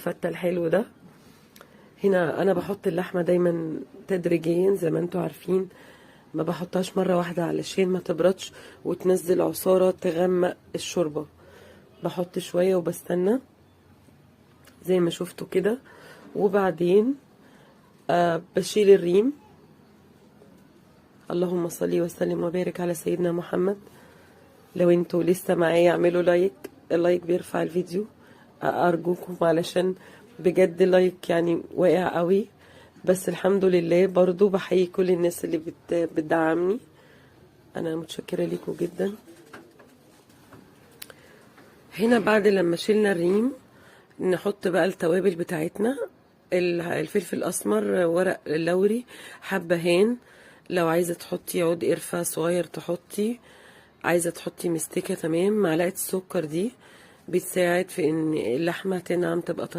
الفته الحلو ده. هنا انا بحط اللحمة دايما تدريجيا زي ما انتوا عارفين، ما بحطهاش مرة واحدة علشان ما تبردش وتنزل عصارة تغمق الشوربة. بحط شوية وبستنى زي ما شفتوا كده، وبعدين بشيل الريم. اللهم صل وسلم وبارك على سيدنا محمد. لو انتوا لسه معايا اعملوا like، ال like بيرفع الفيديو، ارجوكم علشان بجد ال like يعني واقع قوي، بس الحمد لله برضو بحيي كل الناس اللي بتدعمني، انا متشكرة ليكم جدا. هنا بعد لما شلنا الريم نحط بقى التوابل بتاعتنا، الفلفل الاسمر، ورق اللوري، حبهان، لو عايزه تحطي عود قرفه صغير تحطي، عايزه تحطي مستكه تمام. معلقه السكر دي بتساعد في ان اللحمة تنعم تبقى طرية.